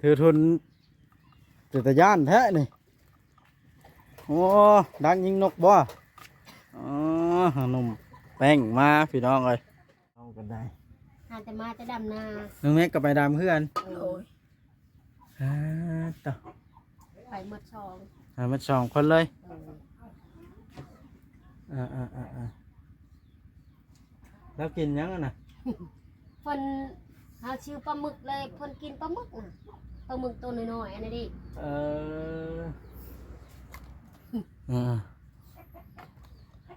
ຖືທຸນ ເປັນຕາຢ້ານແທ້ນີ້. ໂອ້ ດັກຍິງນົກບໍ່? ອໍ ໜຸ່ມແປ້ງມາພີ່ນ້ອງເອີຍ. ເອົາກັນໄດ້ ຫາແຕ່ມາແຕ່ດຳນາ. ນ້ອງແມັກກໍໄປດຳຄືກັນ? ໂດຍ. ອ່າ ຕະ ໄປໝົດສອງ ຫາໝົດສອງຄົນເລີຍ. ເອີ ເອີໆໆໆ ແລ້ວກິນຫຍັງຫັ້ນນະ? ເພິ່ນ ເຮົາຊື້ປາໝຶກເລີຍ ເພິ່ນກິນປາໝຶກນະ ປາໝຶກໂຕນ້ອຍໆ ອັນນັ້ນເດ້. ເອີ ເອີ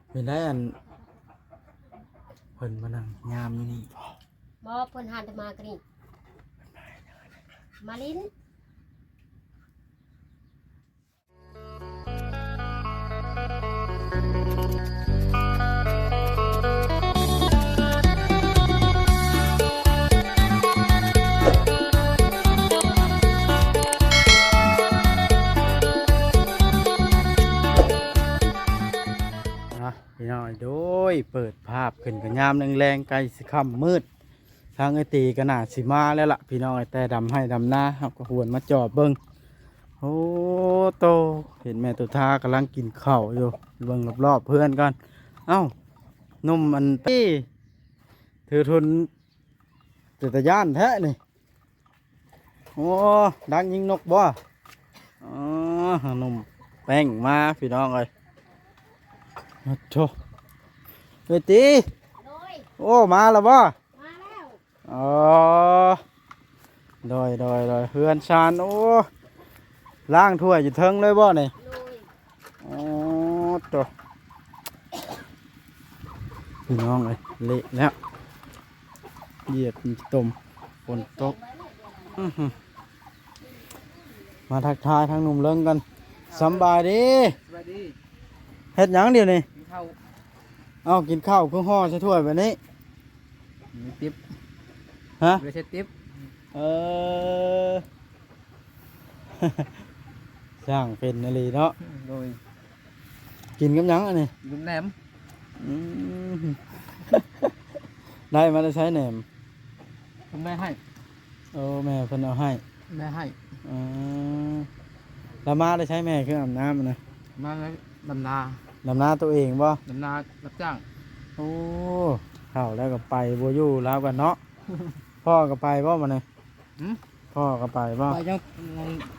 ເປັນໄດ ອັນ ເພິ່ນມານັ່ງຍາມຢູ່ນີ້ບໍ? ບໍ່ ເພິ່ນຫາແຕ່ມາກະນີ້ ມາຫຼິ້ນ. ອ່ະ ພີ່ນ້ອງເອີຍ ໂດຍ ເປີດພາບຂຶ້ນກໍຍາມແລງໆ ໃກ້ຊິຄ່ຳມືດ. ທາງເອື້ອຍຕີກໍໜ້າຊິມາແລ້ວລະພີ່ນ້ອງເອີຍ ແຕ່ດຳໄຮ່ດຳນາ ເຮົາກໍຫວນມາຈອບເບິ່ງ. ໂອ້ໂຕ ເຫັນແມ່ຕຸທາກຳລັງກິນເຂົ້າຢູ່ ເບິ່ງລອບໆເຮືອນກ່ອນ. ເອົ້າ ໜຸ່ມອັນ ຕີ ຖືທຸນ ເປັນຕາຢ້ານແທ້ນີ້. ໂອ້ ດັກຍິງນົກບໍ່? ອໍ ໜຸ່ມແປ້ງມາພີ່ນ້ອງເອີຍ. ໂອ້ໂທ ເອື້ອຍຕີ. ໂດຍ. ໂອ້ ມາແລ້ວບໍ່? ມາແລ້ວ. ອໍ ໂດຍໆໆ ເຮືອນຊານ ໂອ້ ລ້າງຖ້ວຍຢູ່ເທິງເລີຍບໍ່ນີ້? ໂດຍ. ໂອ້ ໂຕ ພີ່ນ້ອງເອີຍ ເລະແລ້ວ ຢຽບຕົມ ຝົນຕົກ. ອືຫື ມາທັກທາຍທາງໜຸ່ມເລິງກັນ. ສຳບາຍດີ. ສະບາຍດີ. ເຮັດຫຍັງດຽວນີ້? ກິນເຂົ້າ. ເອົ້າ ກິນເຂົ້າຄືຫໍ່ໃສ່ຖ້ວຍແບບນີ້? ມີຕິບ. ຮະ? ບໍ່ໄດ້ໃສ່ຕິບ. ເອີ ຊ່າງເປັນອີ່ຫຼີເນາະ. ໂດຍ. ກິນກັບຫຍັງອັນນີ້? ກິນກັບແໜມ. ອືມ ໄດ້ມາແຕ່ໃສແໜມ? ແມ່ໃຫ້. ໂອ້ ແມ່ເພິ່ນເອົາໃຫ້. ແມ່ໃຫ້. ເອີ ແລ້ວມາແຕ່ໃສແມ່ ຄືອາບນ້ຳນະ? ມາແລ້ວດຳນາ. ດຳນາໂຕເອງບໍ່? ດຳນາຮັບຈ້າງ. ໂອ້ ເຖົ້າແລ້ວກໍໄປບໍ່ຢູ່ລາວກັນເນາະ. ພໍ່ກໍໄປບໍ່ບັດນີ້? ຫື? ພໍ່ກໍໄປບໍ່? ໄປຍັງ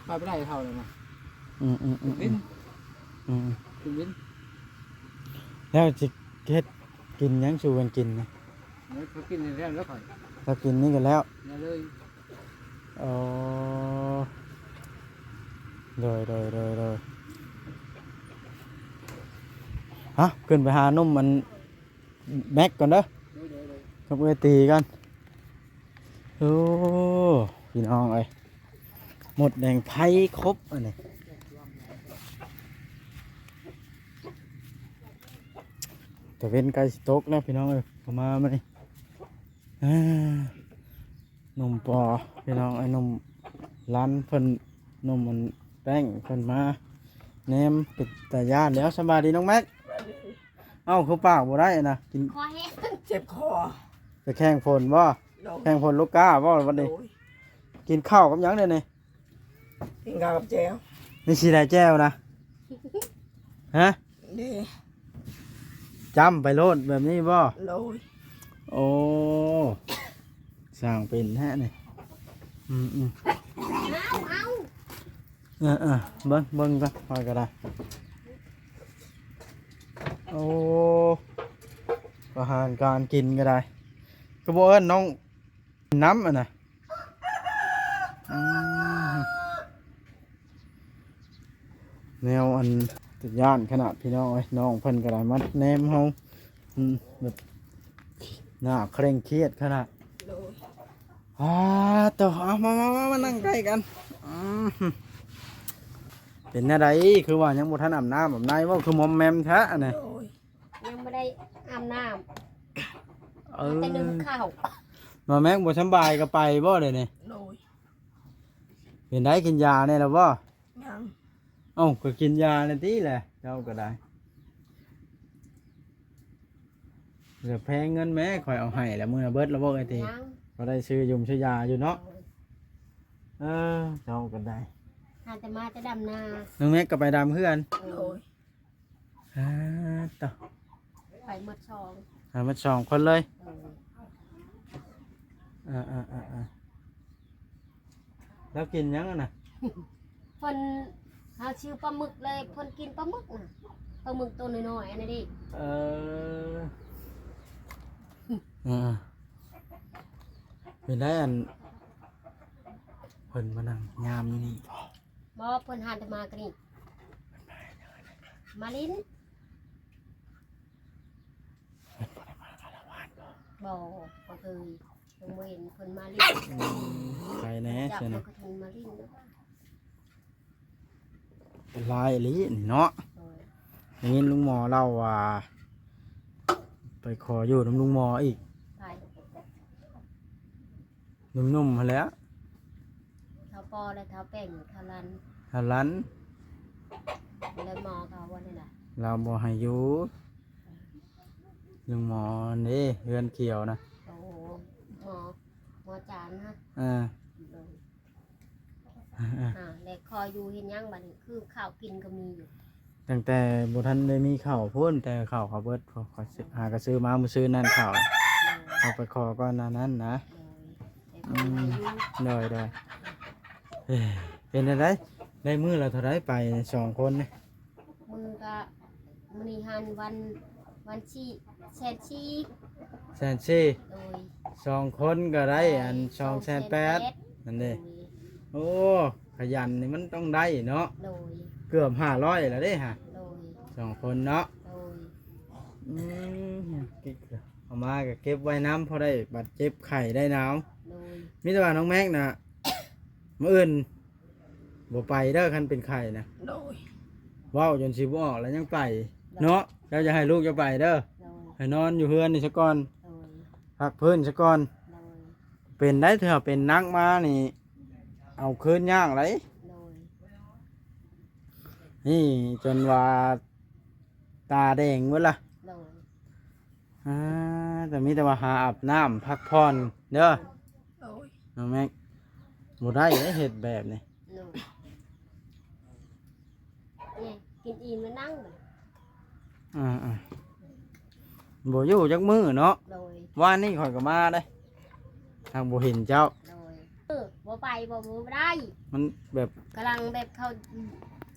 ໄປບໍ່ໄດ້ເຖົ້າແລ້ວນະ. ອືມໆໆໆ ເປັນວິນ. ອືມ ເປັນວິນ. ແລ້ວຊິເຮັດກິນຫຍັງສູ່ກັນກິນນະ? ເອີ ເຂົາກິນນີ້ແລ້ວ ແລ້ວຂ້ອຍ ຖ້າກິນນີ້ກໍແລ້ວ ແລ້ວເລີຍ. ອໍ ໂດຍໆໆໆ ຮະ ຂຶ້ນໄປຫາໜຸ່ມອັນ ແມັກກ່ອນເດີ ໂດຍໆໆ ກັບເອື້ອຍຕີກ່ອນ. ໂອ້ ພີ່ນ້ອງເອີຍ ໝົດແດງໄຟຄົບອັນນີ້. ຕາເວັນໃກ້ຊິຕົກແລ້ວພີ່ນ້ອງເອີຍ ເຂົ້າມາມື້ນີ້. ອ່າ ໜຸ່ມປໍພີ່ນ້ອງເອີຍ ໜຸ່ມລັນເພິ່ນ ໜຸ່ມອັນແປ້ງເພິ່ນມາແນມເປັນຕາຢ້ານແລ້ວ. ສະບາຍດີນ້ອງແມັກ. ເອົ້າ ຄືປາກບໍ່ໄດ້ນະ ກິນ ຄໍແຫ້ງ ເຈັບຄໍ ໄປແຂ່ງຝົນບໍ່? ໂດຍ. ແຂ່ງຝົນລູກກ້າບໍ່ວັນນີ້? ໂດຍ. ກິນເຂົ້າກັບຫຍັງດຽວນີ້? ກິນເຂົ້າກັບແຈ່ວ. ມີຊິໄດ້ແຈ່ວນະ? ຮະ? ເດ້. ຈ້ຳໄປໂລດແບບນີ້ບໍ່? ໂດຍ. ໂອ້ ຊ່າງເປັນແທ້ນີ້. ອືມໆ ເອົາ ເອົາ ເອີໆ ເບິ່ງ ເບິ່ງກ່ອນ ຂ້ອຍກໍໄດ້. ໂອ້ ອາຫານການກິນກໍໄດ້ ກໍບໍ່ເອີ້ນນ້ອງ ນ້ຳອັນນະ. ອືມ ແນວອັນຕາຢ້ານຂະໜາດ ພີ່ນ້ອງເອີຍ ນ້ອງເພິ່ນກໍໄດ້ມາແນມເຮົາ ອືມ ແບບໜ້າເຄັ່ງຄຽດຂະໜາດ. ໂດຍ. ອ່າ ໂຕ ເອົາ ມາ ມາ ມາ ມານັ່ງໃກ້ກັນ. ອືມ ເປັນແນວໃດ ຄືວ່າຍັງບໍ່ທັນອາບນ້ຳອາບໃນບໍ່ ຄືມອມແມມແທ້ອັນນີ້? ໂດຍ. ຍັງບໍ່ໄດ້ອາບນ້ຳ ເອີ ແຕ່ໜຶ້ງເຂົ້າ. ມາແມັກບໍ່ສຳບາຍກໍໄປບໍ່ດຽວນີ້? ໂດຍ. ເປັນໄດ ກິນຢາແດ່ແລ້ວບໍ່? ຍັງ. ເອົ້າ ກໍກິນຢາແດ່ຕິແຫຼະ ເຈົ້າກໍໄດ້. ເຫຼືອແພງເງິນແມ້ ຂ້ອຍເອົາໃຫ້ແລ້ວ ມື້ລະເບິດລະບໍ່ເອີຍຕິ? ຍັງ. ກໍໄດ້ຊື້ຍົມຊື້ຢາຢູ່ເນາະ. ໂດຍ. ເອີ ເຈົ້າກໍໄດ້ ຫາແຕ່ມາແຕ່ດຳນາ. ນ້ອງແມັກກໍໄປດຳຄືກັນ? ເອີ ໂດຍ. ອ່າ ຕໍ່ ໄປໝົດສອງ ອ່າ ໝົດສອງຄົນເລີຍ. ເອີ ອ່າໆໆໆ ແລ້ວກິນຫຍັງຫັ້ນນະ? ເພິ່ນ ເຮົາຊື້ປາໝຶກເລີຍ ເພິ່ນກິນປາໝຶກນະ ປາໝຶກໂຕນ້ອຍໆ ອັນນັ້ນເດ້. ເອີ ອ່າ ເປັນໄດ ອັນ ເພິ່ນມານັ່ງຍາມຢູ່ນີ້ບໍ? ບໍ່ ເພິ່ນຫາແຕ່ມາກະນີ້ ມາຫຼິ້ນ. ເພິ່ນບໍ່ໄດ້ມາອາລະວາດບໍ? ບໍ່ ບໍ່ເຄີຍ ຍັງບໍ່ເຫັນເພິ່ນມາຫຼິ້ນ. ອືມ ໄປແດ່ຊັ້ນ ເພິ່ນມາຫຼິ້ນ ຫຼາຍອີ່ຫຼີນີ້ເນາະ. ໂດຍ. ໄດ້ຍິນລຸງໝໍເລົ່າວ່າ ໄປຂໍຢູ່ນຳລຸງໝໍອີກ. ໃຜ? ໜຸ່ມໆ ຫັ້ນແຫຼະ ທ້າວປໍ ແລະ ທ້າວແປ້ງ ທ້າວລັນ ທ້າວລັນ ແລະ ໝໍເຂົາວ່າແນວໃດ? ລາວບໍ່ໃຫ້ຢູ່ ລຸງໝໍເດ້ ເຮືອນຂຽວນະ. ໂອ້ ໝໍ ໝໍຈານນະ. ເອີ ໂດຍ. ອ່າ ແລະ ຂໍຢູ່ເຮັດຫຍັງບັດນີ້ ຄືເຂົ້າກິນກໍມີຢູ່? ຕັ້ງແຕ່ບໍ່ທັນໄດ້ມີເຂົ້າພຸ້ນ ແຕ່ເຂົ້າເຂົາເບິດ ຂ້ອຍຊື້ ຫາກໍຊື້ມາມື້ຊືນນັ້ນເຂົ້າ. ໂດຍ. ເອົາໄປຂໍກ່ອນໜ້ານັ້ນນະ. ໂດຍ. ອືມ ໂດຍໆ. ເອີ ເປັນຈັ່ງໃດ ໄດ້ມື້ລະເທົ່າໃດໄປສອງຄົນນີ້? ມື້ກະ ມື້ນີ້ຫັ້ນວັນ ວັນທີ່ແສນສີ່ ແສນສີ່. ໂດຍ. ສອງຄົນກໍໄດ້ ໄດ້ ອັນ ສອງແສນແປດ ສອງແສນແປດ ນັ້ນເດ້. ໂດຍ. ໂອ້ ຂະຫຍັນນີ້ມັນຕ້ອງໄດ້ເນາະ. ໂດຍ. ເກືອບຫ້າຮ້ອຍແລ້ວເດ້ຫາ. ໂດຍ. ສອງຄົນເນາະ. ໂດຍ. ອືມ ເອົາມາກໍເກັບໄວ້ນຳ ພໍໄດ້ບາດເຈັບໄຂ້ໄດ້ໜາວ. ໂດຍ. ມີແຕ່ວ່ານ້ອງແມັກນະ ມື້ອື່ນ ບໍ່ໄປເດີ ຄັນເປັນໄຂ້ນະ. ໂດຍ. ເວົ້າຈົນຊິບໍ່ອອກແລ້ວຍັງໄປ ໂດຍ ເນາະ. ເຈົ້າຢ່າໃຫ້ລູກເຈົ້າໄປເດີ. ໂດຍ. ໃຫ້ນອນຢູ່ເຮືອນນີ້ຊະກ່ອນ. ໂດຍ. ພັກຟື້ນຊະກ່ອນ. ໂດຍ. ເປັນໄດ້ ເທື່ອເປັນໜັກມານີ້ ເອົາຄືນຍາກໄດ໋. ໂດຍ. ນີ້ຈົນວ່າຕາແດງເບິດລະ. ໂດຍ. ອ່າ ແຕ່ມີແຕ່ວ່າຫາອາບນ້ຳພັກຜ່ອນເດີ. ໂດຍ. ນ້ອງແມັກ ບໍ່ໄດ້ເດ້ເຮັດແບບນີ້. ໂດຍ. ນີ້ ກິນອີ່ມແລ້ວນັ່ງ. ອ່າໆ ບໍ່ຢູ່ຈັກມື້ເນາະ. ໂດຍ. ວານນີ້ຂ້ອຍກໍມາເດ້ ຫາກບໍ່ເຫັນເຈົ້າ. ໂດຍ. ເອີ ບໍ່ໄປບໍ່ ບໍ່ໄດ້ ມັນແບບ ກຳລັງແບບເຂົາ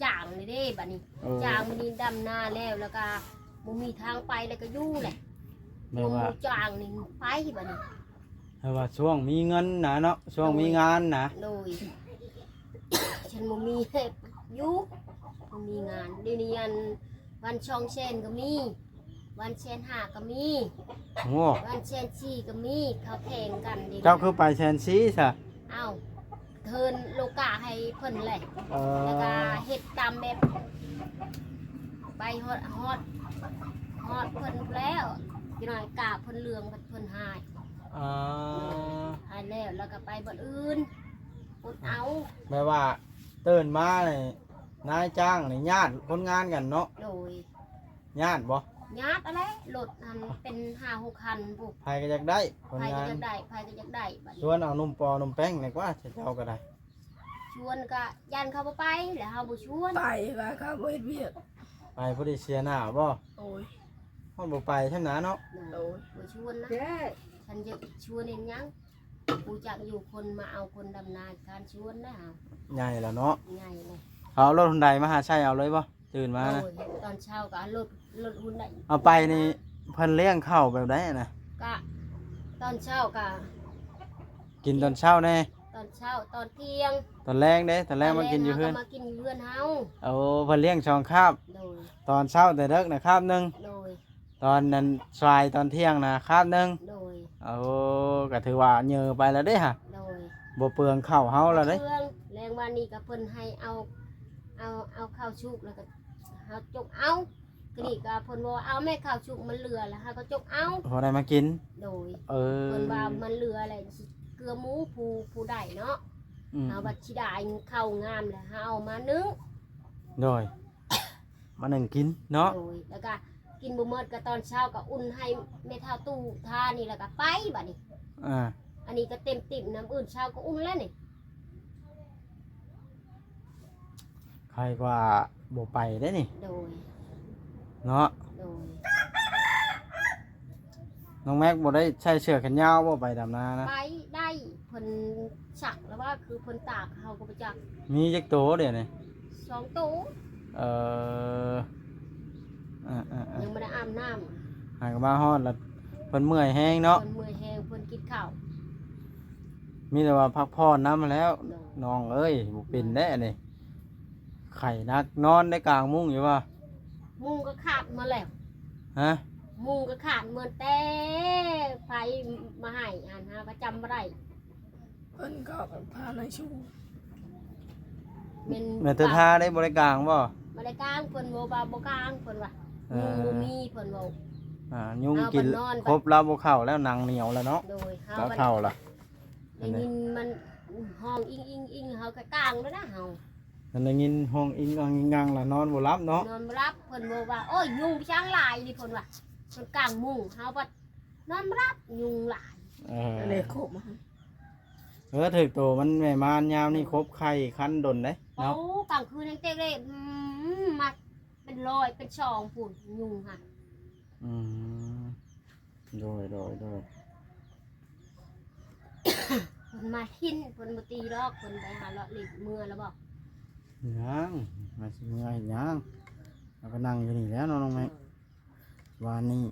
ຈ້າງນີ້ເດ້ ບັດນີ້. ເອີ ຈ້າງບັດນີ້ດຳນາແລ້ວ ແລ້ວກໍບໍ່ມີທາງໄປ ແລ້ວກໍຢູ່ແຫຼະ. ແບບວ່າ ໝູ່ຈ້າງນີ້ໄປບັດນີ້ ແຕ່ວ່າຊ່ວງມີເງິນນະເນາະ ຊ່ວງມີງານນະ. ໂດຍ. ໂດຍ. ຄັນບໍ່ມີເຮັດຢູ່ ບໍ່ມີງານ. ດຽວນີ້ອັນ ວັນສອງແສນກໍມີ ວັນແສນຫ້າກໍມີ. ໂອ້ ວັນແສນສີ່ກໍມີ ເຂົາແຂ່ງກັນເດ້. ເຈົ້າຄືໄປແສນສີ່ຊະ? ເອົ້າ ເທີນໂລກາໃຫ້ເພິ່ນແຫຼະ. ເອີ ແລ້ວກໍເຮັດຕາມແບບ ໄປຮອດ ຮອດ ຮອດເພິ່ນແລ້ວ ຈັກໜ້ອຍກາບເພິ່ນເຫຼືອງ ເພິ່ນຫາຍ. ເອີ ຫາຍແລ້ວ ແລ້ວກໍໄປບ່ອນອື່ນ ອົດເອົາ. ແບບວ່າຕື່ນມານີ້ ນາຍຈ້າງນີ້ຍາດຄົນງານກັນເນາະ. ໂດຍ. ຍາດບໍ່? ຍາດຫັ້ນແຫຼະ ລົດຫັ້ນເປັນຫ້າຫົກຄັນພຸ້ນ. ໃຜກໍຢາກໄດ້ຄົນງານ ໃຜກໍຢາກໄດ້ ໃຜກໍຢາກໄດ້. ບັດນີ້ຊວນເອົາໜຸ່ມປໍໜຸ່ມແປ້ງແດ່ກວ່າ ເຈົ້າກໍໄດ້. ຊວນກໍຢ້ານເຂົາບໍ່ໄປ ແລ້ວເຮົາບໍ່ຊວນ. ໄປວ່າເຂົາບໍ່ເຮັດວຽກ ໄປຜູ້ທີ່ເສຍໜ້າບໍ່? ໂດຍ. ເຮົາບໍ່ໄປຊັ້ນນະເນາະ. ໂດຍ. ບໍ່ຊວນນະ ຄັນຈະຊວນເຮັດຫຍັງ? ຮູ້ຈັກຢູ່ ຄົນມາເອົາຄົນດຳນາການຊວນແລ້ວ. ໃຫຍ່ແລ້ວເນາະ. ໃຫຍ່ແລ້ວ. ເຂົາເອົາລົດຮຸນໄດມາຫາໃຊ້ເອົາເລີຍບໍ່? ຕື່ນມານະ ໂດຍ ຕອນເຊົ້າກໍເອົາລົດ ລົດຮຸນໄດ ເອົາໄປນີ້ ເພິ່ນລ້ຽງເຂົ້າແບບໃດນະ? ກະຕອນເຊົ້າກະກິນຕອນເຊົ້າແດ່ ຕອນເຊົ້າ ຕອນທ່ຽງ ຕອນແລງເດ້? ຕອນແລງມາກິນຢູ່ເຮືອນ ຕອນແລງເຮົາກໍມາກິນຢູ່ເຮືອນເຮົາ. ໂອ້ ເພິ່ນລ້ຽງສອງຄາບ. ໂດຍ. ຕອນເຊົ້າແຕ່ເດິກນະຄາບໜຶ່ງ. ໂດຍ. ຕອນນັ້ນສາຍຕອນທ່ຽງນະຄາບໜຶ່ງ. ໂດຍ. ໂອ້ ກໍຖືວ່າເຍີໄປແລ້ວເດ້ຫະ. ໂດຍ. ບໍ່ເປືອງເຂົ້າເຮົາແລ້ວເດ້. ບໍ່ເປືອງ. ແລງວານນີ້ກໍເພິ່ນໃຫ້ເອົາ ເອົາ ເອົາເຂົ້າສຸກ ແລ້ວກໍເຮົາຈົກເອົາ. ກະນີ້ກໍເພິ່ນບໍ່ເອົາແມ່ ເຂົ້າສຸກມັນເຫຼືອ ແລ້ວເຮົາກໍຈົກເອົາ ພໍໄດ້ມາກິນ. ໂດຍ. ເອີ ເພິ່ນວ່າມັນເຫຼືອແລ້ວຊິເກືອໝູຜູ້ ຜູ້ໃດເນາະ. ອືມ. ເຮົາບັດຊິໄດ້ເຂົ້າງາມ ແລ້ວເຮົາເອົາມາໜຶ້ງ. ໂດຍ. ມາໜຶ້ງກິນເນາະ. ໂດຍ. ແລ້ວກະກິນບໍ່ໝົດ ກະຕອນເຊົ້າກະອຸ່ນໃຫ້ແມ່ເຖົ້າຕູ້ທານນີ້ ແລ້ວກະໄປບາດນີ້. ອ່າ ອັນນີ້ກະເຕັມຕິບນຳ ອື່ນເຊົ້າກະອຸ່ນແລ້ວນີ້. ໃຜວ່າບໍ່ໄປເດ້ນີ້ ໂດຍ ເນາະ ໂດຍ ນ້ອງແມັກບໍ່ໄດ້ໃສ່ເສື້ອແຂນຍາວບໍ່ ໄປດຳນານະ? ໄປໄດ້ ເພິ່ນສັກແລ້ວວ່າ ຄືເພິ່ນຕາກ ເຮົາກໍບໍ່ຈັກ. ມີຈັກໂຕດຽວນີ້? ສອງໂຕ. ເອີ ເອີໆໆ ຍັງບໍ່ໄດ້ອາບນ້ຳ. ຫາກະມາຮອດລະ ເພິ່ນເມື່ອຍແຮງເນາະ ເພິ່ນເມື່ອຍແຮງ ເພິ່ນກິນເຂົ້າ. ມີແຕ່ວ່າພັກຜ່ອນນຳຫັ້ນແຫຼ້ວ ໂດຍ ນ້ອງເອີຍ ບໍ່ເປັນແດ່ນີ້. ໄຂ້ໜັກ ນອນໄດ້ກາງມຸ້ງຢູ່ບໍ່? ມຸ້ງກໍຂາດໝົດແລ້ວ. ຮະ? ມຸ້ງກໍຂາດໝົດ ແຕ່ໃຜມາໃຫ້ຫັ້ນ ເຮົາກໍຈຳບໍ່ໄດ້. ເພິ່ນກໍພານາຍຊູ ແມ່ນ ແມ່ນເທີທາໄດ້ບໍ່ໄດ້ກາງບໍ່? ບໍ່ໄດ້ກາງ ເພິ່ນເວົ້າວ່າບໍ່ກາງ ເພິ່ນວ່າ ເອີ ຍຸງບໍ່ມີ ເພິ່ນເວົ້າ. ອ່າ ຍຸງກິນ ເຮົາກໍນອນ ຄົບລາວບໍ່ເຂົ້າແລ້ວ ໜັງໜຽວແລ້ວເນາະ. ໂດຍ ເຮົາ ລາວເຖົ້າລະ ໄດ້ຍິນມັນຮ້ອງອິງໆໆ ເຮົາກໍກາງແລ້ວນະເຮົາ. ຄັນໄດ້ຍິນຮ້ອງອິງອັງອິງອັງລະນອນບໍ່ຫຼັບເນາະ ນອນບໍ່ຫຼັບ. ເພິ່ນເວົ້າວ່າ ໂອ້ຍ ຍຸງໄປຊ່າງຫຼາຍນີ້ ເພິ່ນວ່າ ເພິ່ນກາງມຸ້ງ ເຮົາບັດນອນບໍ່ຫຼັບ ຍຸງຫຼາຍ. ເອີ ເລີຍຄົບມາ ເອີ ຖືກໂຕມັນແມ່ມານຍາມນີ້ ຄົບໄຂ່ຄັນດົນເດ້ ໂອ້ ເນາະ ກາງຄືນຍັງເຕັກເລີຍ ອືມ ມາເປັນຮ້ອຍເປັນຊອງພຸ້ນ ຍຸງຫັ້ນ. ອືມ ໂດຍໆໆ ເພິ່ນມາຫຼິ້ນ ເພິ່ນບໍ່ຕີດອກ ເພິ່ນໄປຫາເລາະຫຼິ້ນ ເມືອແລ້ວບໍ່? ຍັງ ມາຊິເມືອເຮັດຫຍັງ ລາວກໍນັ່ງຢູ່ນີ້ແຫຼ້ວເນາະ ນ້ອງແມັກ. ວານນີ້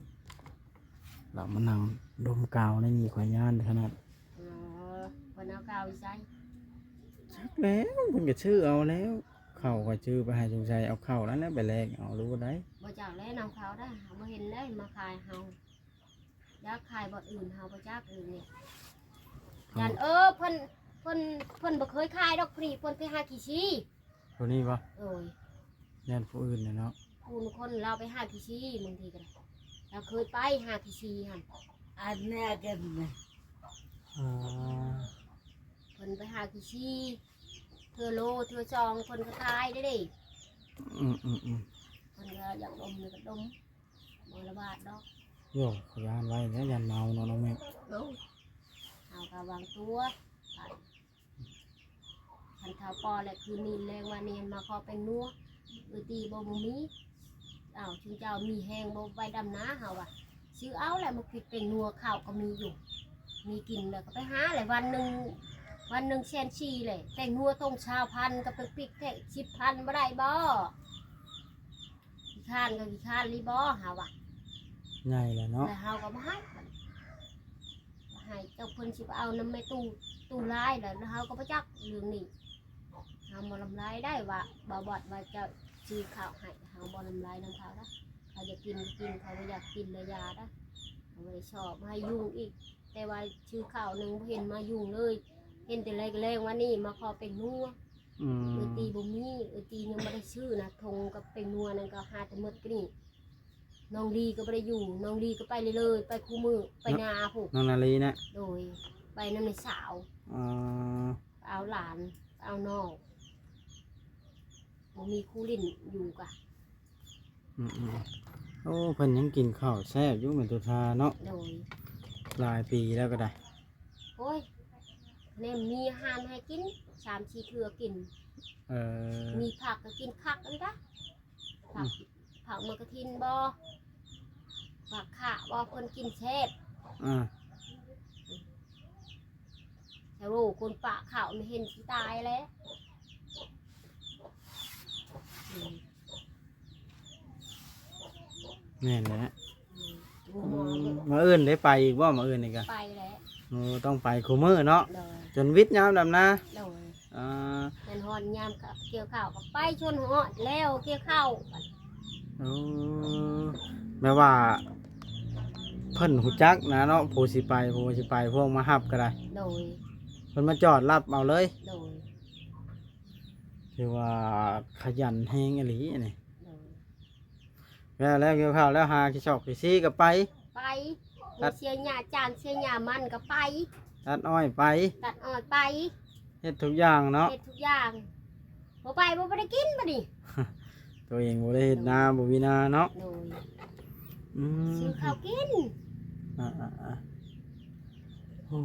ລາວມານັ່ງດົມກາວໃນນີ້ ຂ້ອຍຢ້ານຂະໜາດ. ອໍ ເພິ່ນເອົາກາວຢູ່ໃສ? ຈັກແລ້ວ ເພິ່ນກໍຊື້ເອົາແລ້ວ ເຂົ້າກໍຊື້ໄປໃຫ້ສົງໄຊ ເອົາເຂົ້ານັ້ນແຫຼະໄປແລກເອົາ ຫຼືວ່າໃດ. ບໍ່ຈັກແລ້ວນຳເຂົາໄດ໋ ບໍ່ເຫັນເລີຍມາຂາຍເຮົາ. ຢາກຂາຍບ່ອນອື່ນ ເຮົາບໍ່ຈັກເລີຍນີ້ ເຮົາ ຢ້ານ ເອີ ເພິ່ນ ເພິ່ນ ເພິ່ນບໍ່ເຄີຍຂາຍດອກ ຜູ້ນີ້ເພິ່ນໄປຫາຂີ້ຊີ້. ຜູ້ນີ້ບໍ່? ໂດຍ ຢ້ານຜູ້ອື່ນແຫຼະເນາະ ຜູ້ຄົນລາວໄປຫາຂີ້ຊີ້ ບາງທີກໍໄດ້ ລາວເຄີຍໄປຫາຂີ້ຊີ້ຫັ້ນ ອັນແມ່ກັນນະ. ອໍ ເພິ່ນໄປຫາຂີ້ຊີ້ ເທື່ອໂລເທື່ອສອງ ເພິ່ນກໍຂາຍໄດ້ເດ້. ອືມໆໆ ເພິ່ນກໍຢາກດົມນີ້ກໍດົມ. ບໍ່ລະບາດດອກ. ໂອ້ ຢ້ານໄວ້ແລ້ວ ຢ້ານເມົາເນາະ ນ້ອງແມັກ. ໂດຍ ເຮົາກໍຫວັງຕົວໄປ ຄັນເຂົາປໍແລ້ວ ຄືນນີ້ແລງວານນີ້ມາຂໍແປ້ງນົວ ເອີ ຕີບໍ່ ບໍ່ມີ. ອ້າວ ຊຸມເຈົ້າມີແຮງບໍ່ໄປດຳນາ ເຮົາວ່າ ຊື້ເອົາແຫຼະ ໝາກພິກແປ້ງນົວ ເຂົ້າກໍມີຢູ່ ມີກິນແລ້ວກໍໄປຫາແຫຼະ ວັນໜຶ່ງ ວັນໜຶ່ງແສນສີ່ແຫຼະ ແປ້ງນົວຖົງຊາວພັນ ກໍໄປປິກແທ້ສິບພັນ ບໍ່ໄດ້ບໍ່? ຂີ້ຄ້ານກໍຂີ້ຄ້ານລີ້ບໍ ເຮົາວ່າ ໃຫຍ່ແລ້ວເນາະ ແລ້ວເຮົາກໍບໍ່ໃຫ້ ໃຫ້ເຈົ້າເພິ່ນຊິໄປເອົານຳແມ່ຕູ້ ຕູ້ລາຍ ແລ້ວເຮົາກໍບໍ່ຈັກເລື່ອງນີ້ ເຮົາບໍ່ລຳລາຍໄດ້ວ່າ ບ່າວບອດວ່າເຈົ້າຊື້ເຂົ້າໃຫ້ ເຮົາບໍ່ລຳລາຍນຳເຂົານະ ເຂົາຢາກກິນກໍກິນ ເຂົາບໍ່ຢາກກິນລະຢ່ານະ ເຮົາບໍ່ໄດ້ຊອບໃຫ້ຫຍຸ້ງອີກ ແຕ່ວ່າຊື້ເຂົ້າໜຶ່ງບໍ່ເຫັນມາຫຍຸ້ງເລີຍ ເຫັນແຕ່ແລງໆ ວານນີ້ມາຂໍແປ້ງນົວ. ອືມ ເອື້ອຍຕີບໍ່ມີ ເອື້ອຍຕີຍັງບໍ່ໄດ້ຊື້ນະ ຖົງກັບແປ້ງນົວນັ້ນກໍຫາແຕ່ໝົດກະນີ້ ນ້ອງລີກໍບໍ່ໄດ້ຢູ່ ນ້ອງລີກໍໄປເລື້ອຍໆ ໄປຄູ່ມື້ ໄປນາພຸ້ນ ນ້ອງນາລີນະ ໂດຍ ໄປນຳນ້າສາວ ອໍ ເອົາຫຼານ ເອົານ້ອງ ບໍ່ມີຄູ່ຫຼິ້ນຢູ່ກະ ອືມໆ ໂອ້ ເພິ່ນຍັງກິນເຂົ້າແຊບຢູ່ແມ່ຕຸທາເນາະ ໂດຍ ຫຼາຍປີແລ້ວກໍໄດ້ ໂອ້ຍ ແນມມີອາຫານໃຫ້ກິນ ສາມສີ່ເທື່ອກິນ ເອີ ມີຜັກກໍກິນຄັກອັນກະ ຜັກ ອືມ ຜັກໝາກກະທິນບໍ ຜັກຂະບໍ ເພິ່ນກິນແຊບ ອືມ ແຕ່ໂອ້ ຄົນປະເຂົ້ານີ້ເຫັນຊິຕາຍແລ້ວ ອືມ ແມ່ນແຫຼະ ອືມ ມື້ອື່ນໄດ້ໄປອີກບໍ່? ມື້ອື່ນນີ້ກະໄປແຫຼະ ໂອ້ ຕ້ອງໄປຄູ່ມື້ເນາະ ໂດຍ ຈົນວິດຍາມດຳນາ ໂດຍ ອ່າ ແມ່ນຮອດຍາມກ່ຽວເຂົ້າກໍໄປ ຊົນຮອດແລ້ວກ່ຽວເຂົ້າ ໂອ້ ແບບວ່າເພິ່ນຮູ້ຈັກນະເນາະ ຜູ້ຊິໄປ ຜູ້ຊິໄປ ພວກມາຮັບກໍໄດ້ ໂດຍ ເພິ່ນມາຈອດຮັບເອົາເລີຍ ໂດຍ ຖືວ່າຂະຫຍັນແຮງອີ່ຫຼີນີ້ ໂດຍ ແລ້ວ ແລ້ວກ່ຽວເຂົ້າແລ້ວ ຫາຂີ້ຊອກຂີ້ຊີກໍໄປ ໄປ ຕັດ ເສຍຫຍ້າຈ້າງ ເສຍຫຍ້າມັນກໍໄປ ຕັດອ້ອຍໄປ ຕັດອ້ອຍໄປ ເຮັດທຸກຢ່າງເນາະ ເຮັດທຸກຢ່າງ ບໍ່ໄປບໍ່ ບໍ່ໄດ້ກິນບາດນີ້ ຕົວເອງບໍ່ໄດ້ເຮັດນາ ບໍ່ມີນາເນາະ ໂດຍ ອືມ ຊື້ເຂົ້າກິນ ອ່າໆໆ ໂອ້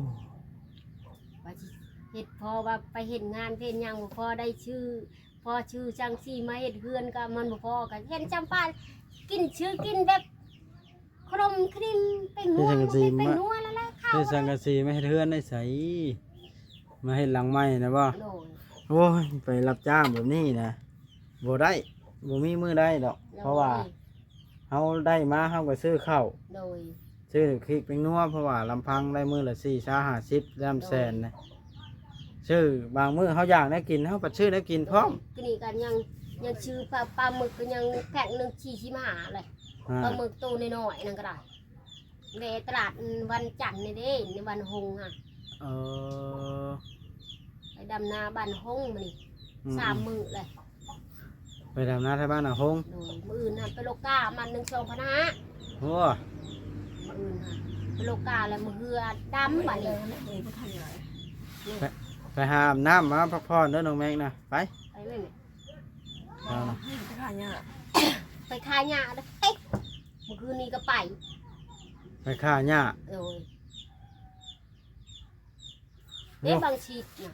ວ່າຊິເຮັດ ພໍວ່າໄປເຮັດງານເຮັດຫຍັງ ບໍ່ພໍໄດ້ຊື້ ພໍຊື້ສັງກະສີມາເຮັດເຮືອນກໍມັນບໍ່ພໍ ກໍເຫັນຈຳປາກິນ ຊື້ກິນແບບຂະໜົມຄຣີມ ເປັນຫົວ ເຮັດສັງກະສີ ເປັນຫົວ ມາ ແລ້ວແຫຼະ ເຮັດສັງກະສີມາເຮັດເຮືອນໄດ້ໃສ? ມາເຮັດຫຼັງໃໝ່ນະບໍ່? ໂດຍ ໂອ້ຍ ໄປຮັບຈ້າງແບບນີ້ນະ ບໍ່ໄດ້ ບໍ່ມີມື້ໄດ້ດອກ ໂດຍ ເພາະວ່າເຮົາໄດ້ມາ ເຮົາກໍຊື້ເຂົ້າ ໂດຍ ຊື້ພິກແປ້ງນົວ ເພາະວ່າລຳພັງໄດ້ມື້ລະສີ່ສິບ ຫ້າສິບ ລຳ ໂດຍ ແສນນະ ຊື້ ບາງມື້ເຮົາຢາກແນວກິນ ເຮົາກໍຊື້ແນວກິນພ້ອມ ໂດຍ ມື້ນີ້ກໍຍັງ ຍັງຊື້ປາ ປາໝຶກກໍຍັງແພັກໜຶ່ງສີ່ສິບຫ້າເລີຍ ອ່າ ປາໝຶກໂຕນ້ອຍໆນັ້ນກໍໄດ້ ແວ່ຕະຫຼາດວັນຈັນນີ້ເດ້ ໃນບ້ານຫົງຫັ້ນ ເອີ ໄປດຳນາບ້ານຫົງມື້ນີ້ ອືມ ສາມມື້ເລີຍ ໄປດຳນາແຖວບ້ານນາຫົງ ໂດຍ ມື້ອື່ນຫັ້ນໄປໂລກາ ມັດໜຶ່ງສອງພັນຫ້າ ໂອ້ ມື້ອື່ນຫັ້ນໄປໂລກາ ແລ້ວມື້ເຮືອດຳບາດນີ້ ໄປ ໄປຫາອາບນ້ຳມາພັກຜ່ອນເດີນ້ອງແມັກນະ ໄປ ໄປແມ່ນ ເອົານະ ໄປຂ້າຫຍ້າ ໄປຂ້າຫຍ້າເດ້ ເອີ ມື້ຄືນນີ້ກໍໄປ ໄປຂ້າຫຍ້າ ໂດຍ ເດ້ ເນາະ ບາງຊິດນະ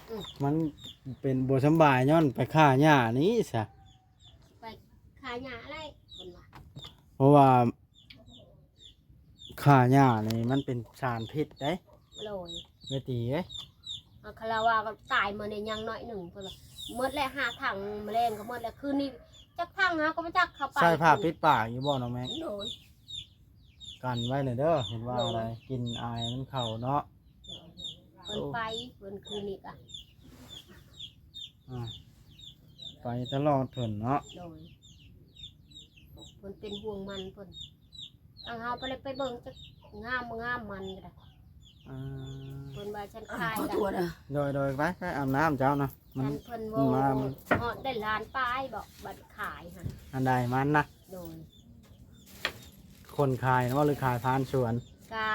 ອືມ ມັນເປັນບໍ່ສຳບາຍຍ້ອນໄປຂ້າຫຍ້ານີ້ຊະ ໄປຂ້າຫຍ້າແລ້ວເພິ່ນວ່າ ເພາະວ່າຂ້າຫຍ້ານີ້ມັນເປັນສານພິດເດ້ ໂດຍ ແມ່ຕີເອີຍ ອັນຄາລາວາກໍຕາຍໝົດນີ້ ຍັງໜ້ອຍໜຶ່ງເພິ່ນວ່າ ໝົດແລ້ວຫ້າຖັງ ມະແລງກໍໝົດແລ້ວ ຄືນນີ້ຈັກຖັງເຮົາກໍບໍ່ຈັກ ເຂົ້າໄປ ໃສ່ຜ້າປິດປາກຢູ່ບໍ່ນ້ອງແມັກ? ໂດຍ ກັນໄວ້ແດ່ເດີ ເຫັນວ່າ ໂດຍ ອະໄລ ກິ່ນອາຍມັນເຂົ້າເນາະ ເພິ່ນໄປ ເພິ່ນຄືນນີ້ກະ ອ່າ ໄປຕະຫຼອດເພິ່ນເນາະ ໂດຍ ເພິ່ນເປັນຫ່ວງມັນເພິ່ນ ທາງເຮົາບໍ່ໄດ້ໄປເບິ່ງຈັກງາມບໍ່ງາມມັນກໍໄດ້ ອ່າ ເພິ່ນວ່າ "ສັນຂາຍລະ" ໂດຍໆ ໄປ ໄປອາບນ້ຳເຈົ້ານະ ມັນ ຄັນເພິ່ນ ມັນມາ ມັນຮອດໄດ້ລ້ານປາຍບໍ ບັດຂາຍຫັ້ນ ອັນໃດມັນນະ? ໂດຍ ຄົນຂາຍນະບໍ່ ຫຼືຂາຍຜ່ານສວນ? ກະ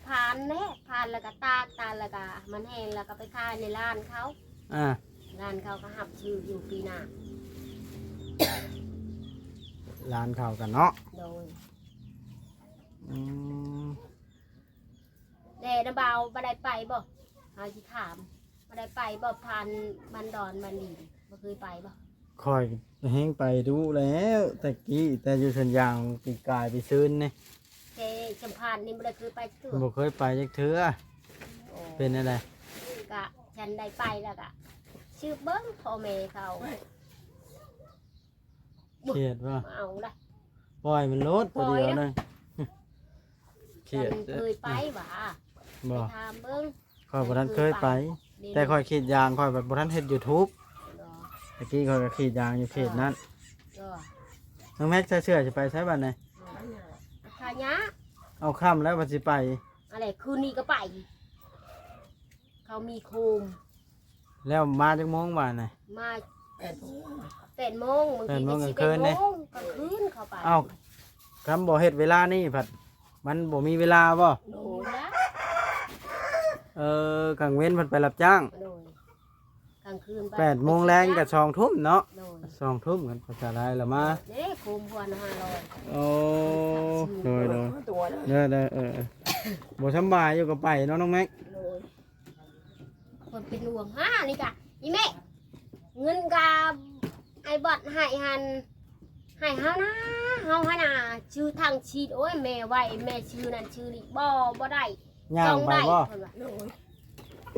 ຜ່ານແຫຼະ ຜ່ານແລ້ວກະຕາກ ຕາກແລ້ວກະມັນແຫ້ງ ແລ້ວກະໄປຂາຍໃນຮ້ານເຂົາ ອ່າ ຮ້ານເຂົາກໍຮັບຊື້ຢູ່ປີໜ້າ ຮ້ານເຂົາກັນເນາະ ໂດຍ ອືມ ແດ່ນະບ່າວ ບໍ່ໄດ້ໄປບໍ່? ເຮົາຊິຖາມ ບໍ່ໄດ້ໄປບໍ່? ຜ່ານບ້ານດອນບ້ານດີ ບໍ່ເຄີຍໄປບໍ່? ຂ້ອຍແຮ່ງໄປດຸແລ້ວ ແຕ່ກີ້ ແຕ່ຢູ່ສວນຢາງປີກາຍປີຊືນນີ້ ແຕ່ຈຳພານນີ້ບໍ່ໄດ້ເຄີຍໄປຈັກເທື່ອ ບໍ່ເຄີຍໄປຈັກເທື່ອ ໂອ້ ເປັນແນວໃດ? ກະ ຄັນໄດ້ໄປແລ້ວກະສືບເບິ່ງພໍ່ແມ່ເຂົາ ຄຽດບໍ່? ເອົາລະ ປ່ອຍມັນໂລດ ບໍ່ ຕົວດຽວ ລະ ໜຶ່ງ ຄຽດ ເຄີຍໄປຫວາ? ບໍ່ ໄປຖາມເບິ່ງ ຂ້ອຍບໍ່ທັນເຄີຍໄປ ເຄີຍໄປ ແຕ່ຂ້ອຍກຣີດຢາງ ຂ້ອຍບັດບໍ່ທັນເຮັດ YouTube ບໍ່ ແຕ່ກີ້ຂ້ອຍກໍກຣີດຢາງຢູ່ເຂດນັ້ນ ເອີ ນ້ອງແມັກໃສ່ເສື້ອຊິໄປໃສບັດນີ້? ຂ້າຫຍ້າ ເອົາຄ່ຳແລ້ວວ່າຊິໄປ ອັນໃດ ຄືນນີ້ກໍໄປ ເຂົາມີໂຄມ ແລ້ວມາຈັກໂມງບາດນີ້? ມາແປດໂມງ ແປດໂມງ ບາງທີກໍສິບເອັດໂມງ ກາງຄືນເຂົາໄປ ເອົ້າ ຄັນບໍ່ເຮັດເວລານີ້ພັດ ມັນບໍ່ມີເວລາບໍ່? ໂດຍ ເອີ ກາງເວັນເພິ່ນໄປຮັບຈ້າງ ໂດຍ ກາງຄືນໄປ ແປດໂມງແລງກໍສອງທຸ່ມເນາະ ໂດຍ ສອງທຸ່ມກັນພາສາໄທລະມາ ເດ້ ໂຄມຫົວນະຫ້າຮ້ອຍ ໂອ້ ໂດຍໆ ເດີໆ ເອີໆ ບໍ່ສຳບາຍຢູ່ກໍໄປເນາະນ້ອງແມັກ ໂດຍ ເພິ່ນເປັນຫ່ວງ ຫານີ້ກະ ອີ່ແມ່ ເງິນກະ ໄອ້ບອດໃຫ້ຫັ້ນ ໃຫ້ເຮົານະ ເຮົາຫັ້ນນະ ຊື້ຖັງສີດ ໂອ້ຍ ແມ່ໄວ້ ແມ່ຊື້ນັ້ນຊື້ນີ້ ບໍ່ ບໍ່ໄດ້ ຍ່າງໄປບໍ່? ຕ້ອງໄດ້ ເພິ່ນວ່າ ໂດຍ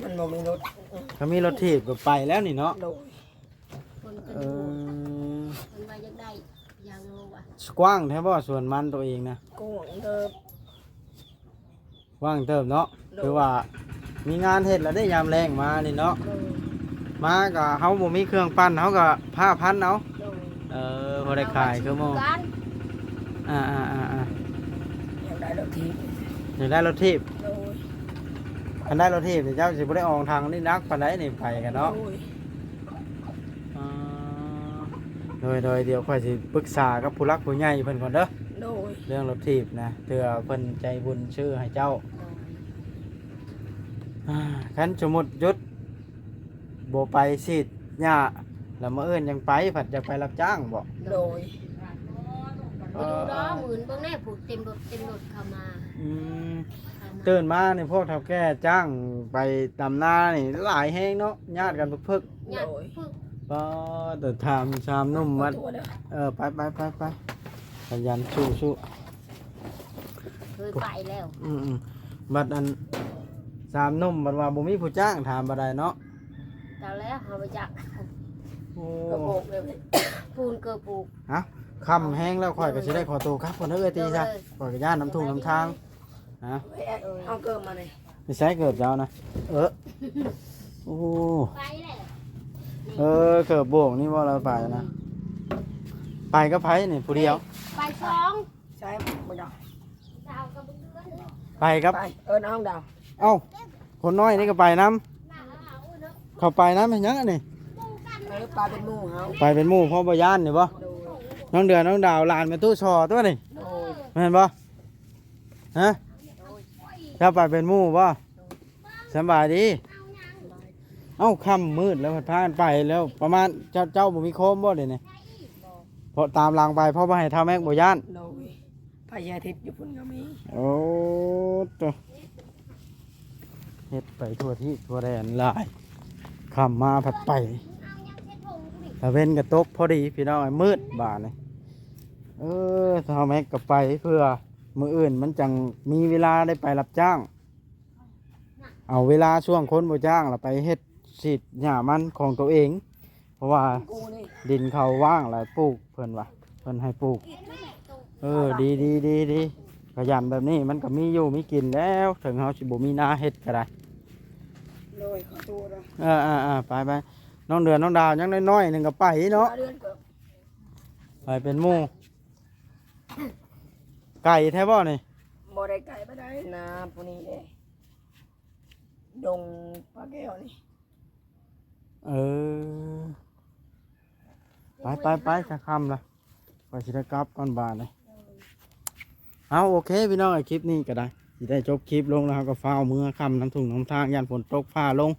ມັນບໍ່ມີລົດ ຖ້າມີລົດຖີບກໍໄປແລ້ວນີ້ເນາະ ໂດຍ ເພິ່ນເປັນ ເອີ ຫ່ວງ ເພິ່ນວ່າຢາກໄດ້ ຢາກຮູ້ວ່າ ກວ້າງແທ້ບໍ່ສວນມັນໂຕເອງນະ? ກວ້າງເຕີບ ກວ້າງເຕີບເນາະ ໂດຍ ຄືວ່າມີງານເຮັດແລ້ວເດ້ ຍາມແລ້ງມານີ້ເນາະ ໂດຍ ມາກໍເຮົາບໍ່ມີເຄື່ອງປັ່ນ ເຮົາກໍຜ້າພັນເອົາ ໂດຍ ເອີ ພໍໄດ້ຂາຍຄືໝູ່ ເຮົາກໍຊື້ກັນ ອ່າໆໆໆ ຢາກໄດ້ລົດຖີບ ຢາກໄດ້ລົດຖີບ ໂດຍ ຄັນໄດ້ລົດຖີບນີ້ເຈົ້າຊິບໍ່ໄດ້ອອງຖັງນີ້ໜັກປານໃດນີ້ໄປກັນເນາະ ໂດຍ ອ່າ ໂດຍໆ ດຽວຂ້ອຍຊິປຶກສາກັບຜູ້ຫຼັກຜູ້ໃຫຍ່ເພິ່ນກ່ອນເດີ ໂດຍ ເລື່ອງລົດຖີບນະ ເທື່ອເພິ່ນໃຈບຸນຊື້ໃຫ້ເຈົ້າ ໂດຍ ອ່າ ຄັນສົມມຸດຢຸດ ບໍ່ໄປສີດຫຍ້າ ແລ້ວມື້ອື່ນຍັງໄປ ພັດຢາກໄປຮັບຈ້າງບໍ? ໂດຍ ໄປຢູ່ດອກ ມື້ອື່ນເບິ່ງແດ່ ຜູ້ເຕັມລົດ ເຕັມລົດເຂົ້າມາ ອືມ ເຂົ້າມາ ຕື່ນມານີ້ພວກເຖົ້າແກ່ຈ້າງໄປດຳນານີ້ຫຼາຍແຮງເນາະ ຍາດກັນເພິກໆ ຍາດ ໂດຍ ເພິກ ປ້າ ແຕ່ຖາມສາມໜຸ່ມບັດ ເອີ ໄປໆໆໆ ຂະຫຍັນສູ້ໆ ເຄີຍໄປແລ້ວ ອືມໆ ບັດອັນສາມໜຸ່ມບັດວ່າບໍ່ມີຜູ້ຈ້າງ ຖາມບໍ່ໄດ້ເນາະ ຈັກແລ້ວ ເຮົາບໍ່ຈັກ ໂອ້ ກະໂບກເລີຍ ປູນເກີບປູກ ຮະ ຄ່ຳແຮງແລ້ວ ຂ້ອຍກໍຊິໄດ້ຂໍໂຕກັບກ່ອນເດີ ເອື້ອຍຕິຊະ ໂດຍ ຂ້ອຍກໍຢ້ານນຳທົ່ງນຳທາງ ຮະ ເອົາເກີບມານີ້ ໄປໃສເກີບເຈົ້ານະ ເອີ ໂອ້ ໄປແລ້ວ ເອີ ເກີບໂບກນີ້ບໍ່ລະໄປນະ ອືມ ໄປກັບໃຜນີ້ຜູ້ດຽວ ໄປສອງ ໃຊ່ບໍ່ດາວ ດາວກັບເພື່ອນ ໄປກັບ ໄປ ເອີ້ນນ້ອງດາວ ເອົ້າ ຄົນນ້ອຍນີ້ກໍໄປນຳ ເຂົາໄປນຳເຮັດຫຍັງອັນນີ້ ເອີ ໄປເປັນໝູ່ເຮົາ ໄປເປັນໝູ່ເພາະບໍ່ຢ້ານນີ້ບໍ່ ໂດຍ ນ້ອງເດືອນ ນ້ອງດາວ ຫຼານແມ່ຕູ້ສໍຕົວນີ້ ໂດຍ ແມ່ນບໍ່ ຮະ ເຈົ້າໄປເປັນໝູ່ບໍ່ ສະບາຍດີ ເອົ້າ ຄ່ຳມືດແລ້ວ ພາກັນໄປແລ້ວ ປະມານ ເຈົ້າ ເຈົ້າບໍ່ມີໂຄມບໍ່ດຽວນີ້ ເພາະຕາມຫຼັງໄປ ເພາະບໍ່ໃຫ້ທ້າວແມັກບໍ່ຢ້ານ ໂດຍ ພະຍາທິດຢູ່ພຸ້ນກໍມີ ໂອ້ ໂຕ ເຮັດໄປທົ່ວທີບທົ່ວແດນຫຼາຍ ຄ່ຳມາພັດໄປ ຕາເວັນກໍຕົກພໍດີພີ່ນ້ອງ ມືດບາດນີ້ ເອີ ທ້າວແມັກກໍໄປເພື່ອ ມື້ອື່ນມັນຈັ່ງມີເວລາໄດ້ໄປຮັບຈ້າງ ເອົາເວລາຊ່ວງຄົນບໍ່ຈ້າງລະໄປເຮັດສີດຫຍ້າມັນຂອງໂຕເອງ ເພາະວ່າດິນເຂົາວ່າງລະປູກ ເພິ່ນວ່າ ເພິ່ນໃຫ້ປູກ ເອີ ດີໆໆໆ ຂະຫຍັນແບບນີ້ມັນກໍມີຢູ່ມີກິນແລ້ວ ເຖິງເຮົາຊິບໍ່ມີນາເຮັດກໍໄດ້ ໂດຍ ຂໍໂທດເດີ ເອີໆໆ ໄປໆ ນ້ອງເດືອນ ນ້ອງດາວ ຍັງນ້ອຍໆໜຶ່ງກໍໄປເນາະ ເດືອນກໍ ໄປເປັນໝູ່ ໄກແທ້ບໍ່ນີ້ ບໍ່ໄດ້ໄກປານໃດ ນາຜູ້ນີ້ເດ້ ດົງປ່າແກ້ວນີ້ ເອີ ໄປໆໆ ຈະຄ່ຳລະ ຂ້ອຍຊິໄດ້ກັບກ່ອນບາດນີ້ ເອົາ ໂອເຄພີ່ນ້ອງ ຄລິບນີ້ກໍໄດ້ ຊິໄດ້ຈົບຄລິບລົງແລ້ວ ເຮົາກໍຟ້າວເມືອ ຄ່ຳນຳທົ່ງນຳທາງ ຢ້ານຝົນຕົກຟ້າລົງ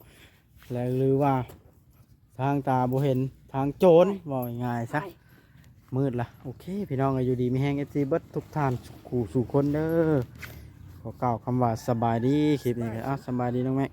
ແລະ ຫຼືວ່າ ທາງຕາບໍ່ເຫັນທາງໂຈນ ເວົ້າງ່າຍໆຊະ ມືດລະ ໂອເຄ ພີ່ນ້ອງ ຢູ່ດີມີແຮງ ເອັຟຊີ ເບິດທຸກທ່ານ ສູ່ຄູ່ສູ່ຄົນເດີ ຂໍກ່າວຄຳວ່າສະບາຍດີ ຄລິບນີ້ກໍ ເອົ້າ ສະບາຍດີນ້ອງແມັກ